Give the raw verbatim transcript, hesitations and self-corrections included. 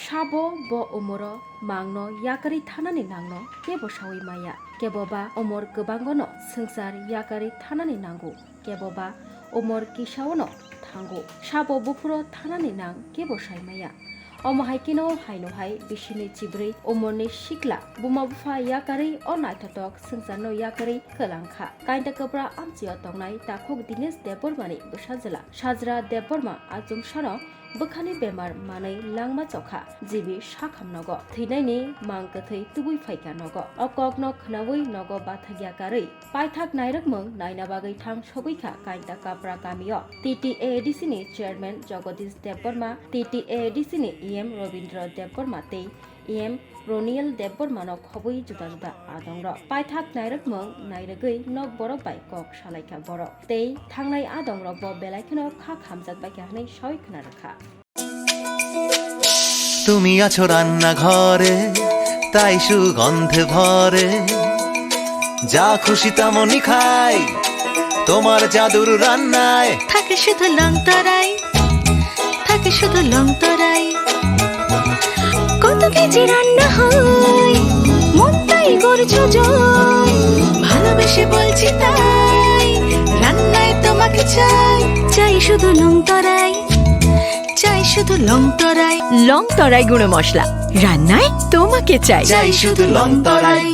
Sabo bo umoro mangno yakarwi thanani nangno kebo saui maya. Keboba umor kwbangono swngchar yakarwi thanani nango. Keboba umor kisaono thango. Sabo buphuro thanani nang kebo sai maya. Omo hai kheno haino hai bisini chibrwi umorni sikla buma bupha yakarwi o naithothok swngcharno yakarwi kwlangkha. Kainta kwpra amchio tongnai takhuk Dinesh Debbarmani bwsajwla Sajra Debbarma achomsano bwkhani bemar manwi langma chokha, G B sakham nogo. Thwinaini mang kwthwi tubui phaikha nogo. O kokno khnaui nogo bathakya karwi paithak nairwkmung naina bagwi thang sogwi kha Kainta Kapra kamio. T T A A D C ni chairman Jagadish Debbarma, T T A A D C ni E M Robindra Debbarma tei E M Roniel Debbarmano khobwi juda juda adongrok. Paithak nairwkmung nairwgwi nok borok bai kok salaikha borok. Tei thangnai adongrokbo belai kheno kha khamjak baikha hwnwi saui khna rwkha. তুমি আছো রান্নাঘরে, তাই সুগন্ধে ভরে। যা খুশি তেমনই খাই, তোমার জাদুর রান্নায়। থাকে শুধু লং তরাই, থাকে শুধু লং তরাই। কত কেজি রান্না হয়, মনটাই করছো জয়। ভালোবেসে বলছি তাই, রান্নায় তোমাকে চাই। চাই শুধু লং তরাই, চাই শুধু লং তরাই। লং তরাই গুঁড়ো মশলা, রান্নায় তোমাকে চাই। চাই শুধু লং তরাই।